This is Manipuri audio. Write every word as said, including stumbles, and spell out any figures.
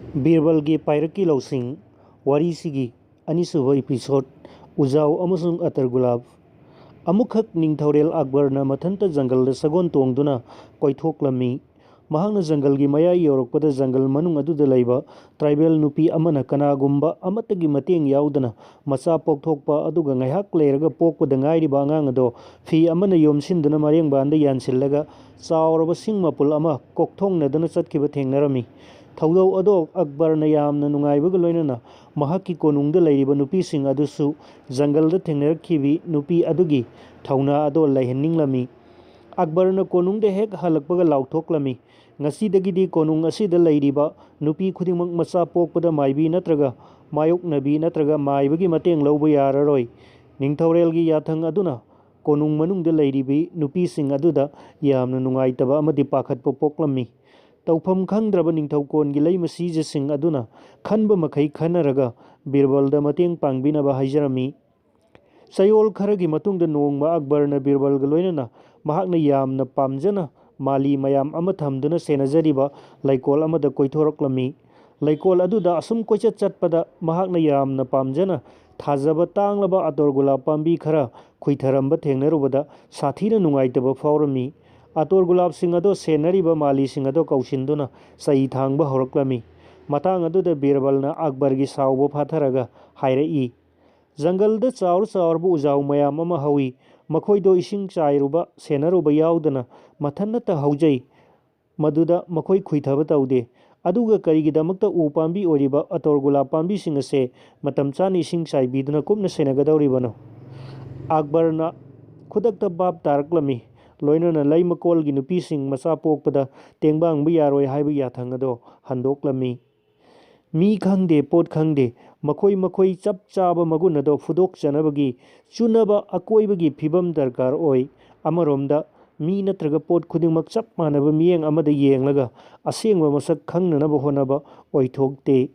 ꯕꯤꯔꯕꯜꯒꯤ ꯄꯥꯏꯔꯛꯀꯤ ꯂꯧꯁꯤꯡ ꯋꯥꯔꯤꯁꯤꯒꯤ ꯑꯅꯤꯁꯨꯕ episode, ꯎꯖꯥꯎ ꯑꯃꯁꯨꯡ ꯑꯇꯔ ꯒꯨꯂꯥꯞ꯫ ꯑꯃꯨꯛꯈꯛ ꯅꯤꯡꯊꯧꯔꯦꯜ ꯑꯛꯕꯔꯅ ꯃꯊꯟꯇ ꯖꯪꯒꯜꯗ ꯁꯒꯣꯜ ꯇꯣꯡꯗꯨꯅ ꯀꯣꯏꯊꯣꯛꯂꯝꯃꯤ꯫ ꯃꯍꯥꯛꯅ ꯖꯪꯒꯜꯒꯤ ꯃꯌꯥꯏ ꯌꯧꯔꯛꯄꯗ ꯖꯪꯒꯜ ꯃꯅꯨꯡ ꯑꯗꯨꯗ ꯂꯩꯕ tribal ꯅꯨꯄꯤ ꯑꯃꯅ ꯀꯅꯥꯒꯨꯝꯕ ꯑꯃꯠꯇꯒꯤ ꯃꯇꯦꯡ ꯌꯥꯎꯗꯅ ꯃꯆꯥ ꯄꯣꯛꯊꯣꯛꯄ, ꯑꯗꯨꯒ ꯉꯥꯏꯍꯥꯛ ꯂꯩꯔꯒ ꯄꯣꯛꯄꯗ ꯉꯥꯏꯔꯤꯕ ꯑꯉꯥꯡ ꯑꯗꯣ ꯐꯤ ꯑꯃꯅ ꯌꯣꯝꯁꯤꯟꯗꯨꯅ ꯃꯔꯦꯡꯕꯥꯟꯗ ꯌꯥꯟꯁꯤꯜꯂꯒ ꯆꯥꯎꯔꯕ ꯁꯤꯡ ꯃꯄꯨꯜ ꯑꯃ ꯀꯣꯛꯊꯣꯡꯅꯗꯨꯅ ꯆꯠꯈꯤꯕ ꯊꯦꯡꯅꯔꯝꯃꯤ꯫ ꯊꯧꯗꯧ ꯑꯗꯣ ꯑꯛꯕꯔꯅ ꯌꯥꯝꯅ ꯅꯨꯡꯉꯥꯏꯕꯒ ꯂꯣꯏꯅꯅ ꯃꯍꯥꯛꯀꯤ ꯀꯣꯅꯨꯡꯗ ꯂꯩꯔꯤꯕ ꯅꯨꯄꯤꯁꯤꯡ ꯑꯗꯨꯁꯨ ꯖꯪꯒꯜꯗ ꯊꯦꯡꯅꯔꯛꯈꯤꯕꯤ ꯅꯨꯄꯤ ꯑꯗꯨꯒꯤ ꯊꯧꯅꯥ ꯑꯗꯣ ꯂꯩꯍꯟꯅꯤꯡꯂꯝꯃꯤ꯫ ꯑꯛꯕꯔꯅ ꯀꯣꯅꯨꯡꯗ ꯍꯦꯛ ꯍꯜꯂꯛꯄꯒ ꯂꯥꯎꯊꯣꯛꯂꯝꯃꯤ, "ꯉꯁꯤꯗꯒꯤꯗꯤ ꯀꯣꯅꯨꯡ ꯑꯁꯤꯗ ꯂꯩꯔꯤꯕ ꯅꯨꯄꯤ ꯈꯨꯗꯤꯡꯃꯛ ꯃꯆꯥ ꯄꯣꯛꯄꯗ ꯃꯥꯏꯕꯤ ꯅꯠꯇ꯭ꯔꯒ ꯃꯥꯌꯣꯛꯅꯕꯤ ꯅꯠꯇ꯭ꯔꯒ ꯃꯥꯏꯕꯒꯤ ꯃꯇꯦꯡ ꯂꯧꯕ ꯌꯥꯔꯔꯣꯏ꯫" ꯅꯤꯡꯊꯧꯔꯦꯜꯒꯤ ꯌꯥꯊꯪ ꯑꯗꯨꯅ ꯀꯣꯅꯨꯡ ꯃꯅꯨꯡꯗ ꯂꯩꯔꯤꯕꯤ ꯅꯨꯄꯤꯁꯤꯡ ꯑꯗꯨꯗ ꯌꯥꯝꯅ ꯅꯨꯡꯉꯥꯏꯇꯕ ꯑꯃꯗꯤ ꯄꯥꯈꯠꯄ ꯄꯣꯛꯂꯝꯃꯤ꯫ ꯇꯧꯐꯝ ꯈꯪꯗ꯭ꯔꯕ ꯅꯤꯡꯊꯧꯀꯣꯟꯒꯤ ꯂꯩꯃꯁꯤꯖꯁꯤꯡ ꯑꯗꯨꯅ ꯈꯟꯕ ꯃꯈꯩ ꯈꯟꯅꯔꯒ ꯕꯤꯔꯕꯜꯗ ꯃꯇꯦꯡ ꯄꯥꯡꯕꯤꯅꯕ ꯍꯥꯏꯖꯔꯝꯃꯤ꯫ ꯆꯌꯣꯜ ꯈꯔꯒꯤ ꯃꯇꯨꯡꯗ ꯅꯣꯡꯃ ꯑꯛꯕꯔꯅ ꯕꯤꯔꯕꯜꯒ ꯂꯣꯏꯅꯅ ꯃꯍꯥꯛꯅ ꯌꯥꯝꯅ ꯄꯥꯝꯖꯅ ꯃꯥꯂꯤ ꯃꯌꯥꯝ ꯑꯃ ꯊꯝꯗꯨꯅ ꯁꯦꯟꯅꯖꯔꯤꯕ ꯂꯩꯀꯣꯜ ꯑꯃꯗ ꯀꯣꯏꯊꯣꯔꯛꯂꯝꯃꯤ꯫ ꯂꯩꯀꯣꯜ ꯑꯗꯨꯗ ꯑꯁꯨꯝ ꯀꯣꯏꯆꯠ ꯆꯠꯄꯗ ꯃꯍꯥꯛꯅ ꯌꯥꯝꯅ ꯄꯥꯝꯖꯅ ꯊꯥꯖꯕ ꯇꯥꯡꯂꯕ ꯑꯇꯣꯔ ꯒꯨꯂꯥꯞ ꯄꯥꯝꯕꯤ ꯈꯔ ꯈꯨꯏꯊꯔꯝꯕ ꯊꯦꯡꯅꯔꯨꯕꯗ ꯁꯥꯊꯤꯅ ꯅꯨꯡꯉꯥꯏꯇꯕ ꯐꯥꯎꯔꯝꯃꯤ꯫ ꯑꯇꯣꯔ ꯒꯨꯂꯥꯞꯁꯤꯡ ꯑꯗꯣ ꯁꯦꯟꯅꯔꯤꯕ ꯃꯥꯂꯤꯁꯤꯡ ꯑꯗꯣ ꯀꯧꯁꯤꯟꯗꯨꯅ ꯆꯩ ꯊꯥꯡꯕ ꯍꯧꯔꯛꯂꯝꯃꯤ꯫ ꯃꯇꯥꯡ ꯑꯗꯨꯗ ꯕꯤꯔꯕꯜꯅ ꯑꯛꯕꯔꯒꯤ ꯁꯥꯎꯕ ꯐꯥꯊꯔꯒ ꯍꯥꯏꯔꯛꯏ, "ꯖꯪꯒꯜꯗ ꯆꯥꯎꯔ ꯆꯥꯎꯔꯕ ꯎꯖꯥꯎ ꯃꯌꯥꯝ ꯑꯃ ꯍꯧꯏ꯫ ꯃꯈꯣꯏꯗꯣ ꯏꯁꯤꯡ ꯆꯥꯏꯔꯨꯕ, ꯁꯦꯟꯅꯔꯨꯕ ꯌꯥꯎꯗꯅ ꯃꯊꯟꯇ ꯍꯧꯖꯩ꯫ ꯃꯗꯨꯗ ꯃꯈꯣꯏ ꯈꯨꯏꯊꯕ ꯇꯧꯗꯦ꯫ ꯑꯗꯨꯒ ꯀꯔꯤꯒꯤꯗꯃꯛꯇ ꯎ ꯄꯥꯝꯕꯤ ꯑꯣꯏꯔꯤꯕ ꯑꯇꯣꯔ ꯒꯨꯂꯥꯞ ꯄꯥꯝꯕꯤꯁꯤꯡ ꯑꯁꯦ ꯃꯇꯝ ꯆꯥꯅ ꯏꯁꯤꯡ ꯆꯥꯏꯕꯤꯗꯨꯅ ꯀꯨꯞꯅ ꯁꯦꯟꯅꯒꯗꯧꯔꯤꯕꯅꯣ?" ꯑꯛꯕꯔꯅ ꯈꯨꯗꯛꯇ ꯚꯥꯞ ꯇꯥꯔꯛꯂꯝꯃꯤ꯫ ꯂꯣꯏꯅꯅ ꯂꯩꯃꯀꯣꯜꯒꯤ ꯅꯨꯄꯤꯁꯤꯡ ꯃꯆꯥ ꯄꯣꯛꯄꯗ ꯇꯦꯡꯕꯥꯡꯕ ꯌꯥꯔꯣꯏ ꯍꯥꯏꯕ ꯌꯥꯊꯪ ꯑꯗꯣ ꯍꯟꯗꯣꯛꯂꯝꯃꯤ꯫ ꯃꯤ ꯈꯪꯗꯦ, ꯄꯣꯠ ꯈꯪꯗꯦ, ꯃꯈꯣꯏ ꯃꯈꯣꯏ ꯆꯞ ꯆꯥꯕ ꯃꯒꯨꯟ ꯑꯗꯣ ꯐꯨꯗꯣꯛꯆꯅꯕꯒꯤ ꯆꯨꯅꯕ ꯑꯀꯣꯏꯕꯒꯤ ꯐꯤꯕꯝ ꯗꯔꯀꯥꯔ ꯑꯣꯏ꯫ ꯑꯃꯔꯣꯝꯗ, ꯃꯤ ꯅꯠꯇ꯭ꯔꯒ ꯄꯣꯠ ꯈꯨꯗꯤꯡꯃꯛ ꯆꯞ ꯃꯥꯟꯅꯕ ꯃꯤꯠꯌꯦꯡ ꯑꯃꯗ ꯌꯦꯡꯂꯒ ꯑꯁꯦꯡꯕ ꯃꯁꯛ ꯈꯪꯅꯅꯕ ꯍꯣꯠꯅꯕ ꯑꯣꯏꯊꯣꯛꯇꯦ꯫